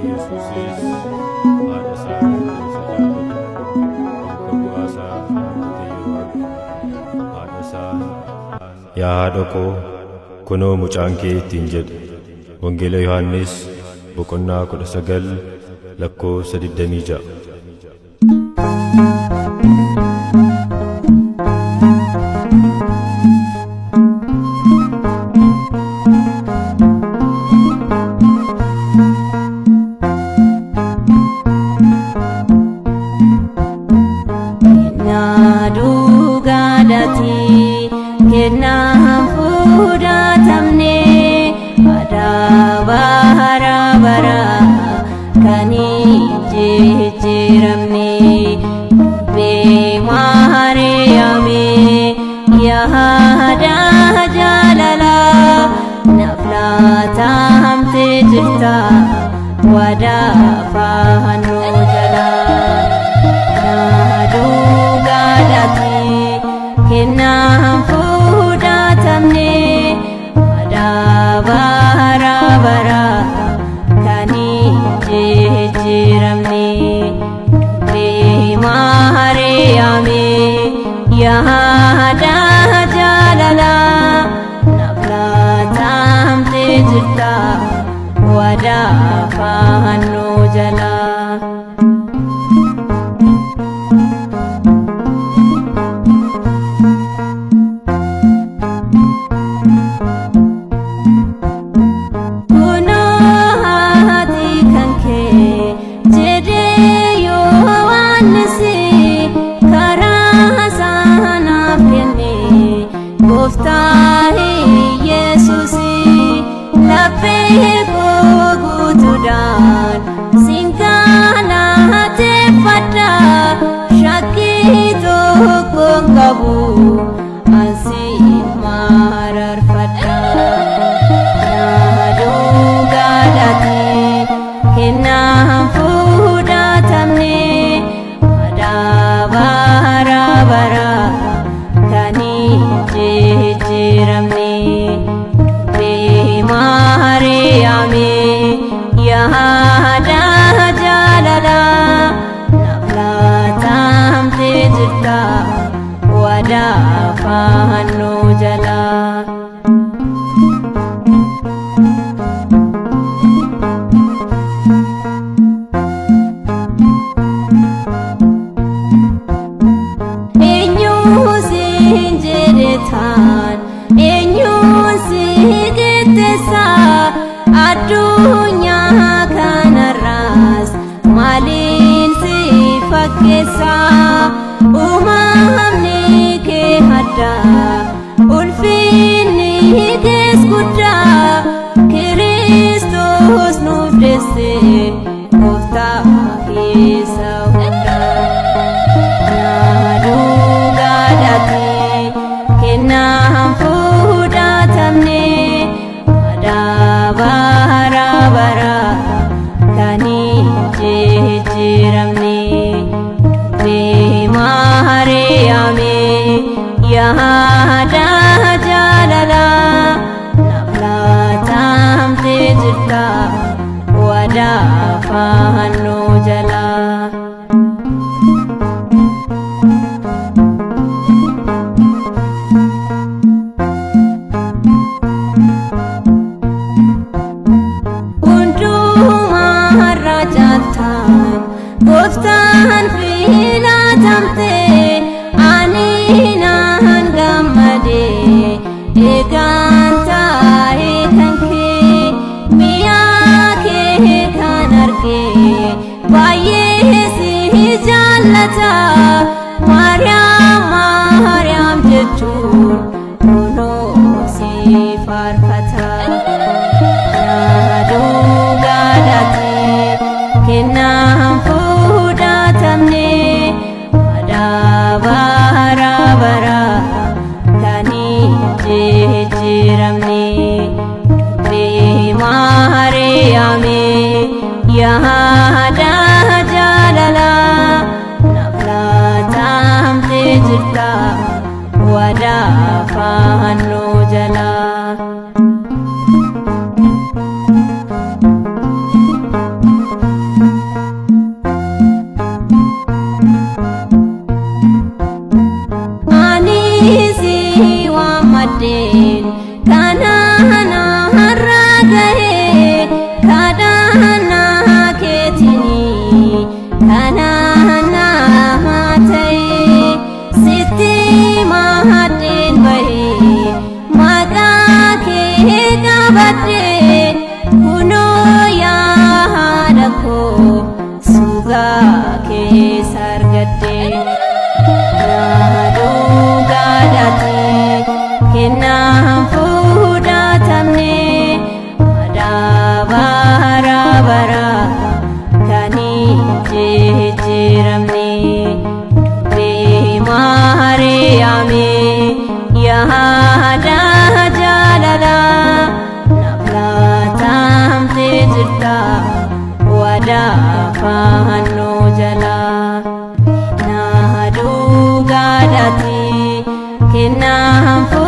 Yesuusis haadha isaa iddoo isa jaallatu duuka bu'aa isaa dhaabbatee yeroo argu haadha isaan, Yaa haadha koo, kunoo mucaan kee ittiin jedhe. Wangeela Yohannis boqonnaa 19 lakkoofsa 26. Kennaa dhugaadhaati kennaa fudhatamne aadaa bara bara kan hin jijjiiramne durbee Maariyaame yaada jaalala naaf laatamte jirta waadaa fannoo jala. Dhugaadhaati kennaan fudhatamne aadaa bara bara kan hin jijjiiramne durbee Maariyaame yaada jaalala naaf laatamte jirta waadaa fannoo jala. Kunoo haati kan kee jedhee Yohaannis karaa sanaaf kenne gooftaa Yesuus laphee koo guutuudhaan siin galateeffadha shakkii tokko hin qabu ansi mararfadha. Dhugaadhaati kennaan fudhatamne aadaa bara bara kan hin jijjiiramne durbee Maariyaame yaada jaalala naaf laatamte jirta waadaa fannoo jala. Eenyuun siin jedhe taan eenyuun si qixxeessa addunyaa kanarraas maaliin si fakkeessa uumamni kee addaa ulfinni kees guddaa Kiristoos nuuf deesse gooftaa keessa hundaa. Dhugaadhaati kennaan fudhatamne aadaa bara bara kan hin jijjiiramne durbee Maariyaame yaada jaalala naaf laatamte jirta waadaa fannoo jala. Hundumaa caaltaan gooftaan filatamte ani naan gammade eegaan taa'e kan kee mi'a kee kan arge baay'ee si jaallata Maariyaam Maariyaam jechuun kunoo si faarfata. Dhugaadhaati kennaan fudhatamne aadaa bara bara kan hin jijjiiramne durbee Maariyaame yaada jaalala naaf laatamte jirta waadaa fannoo jala. baraa kan hin jijjiiramne durbee Maariyaamii yaada jaalalaa naaf laatamtee jirta waadaa fannoo jalaa. Na dhugaadhaati kennaan.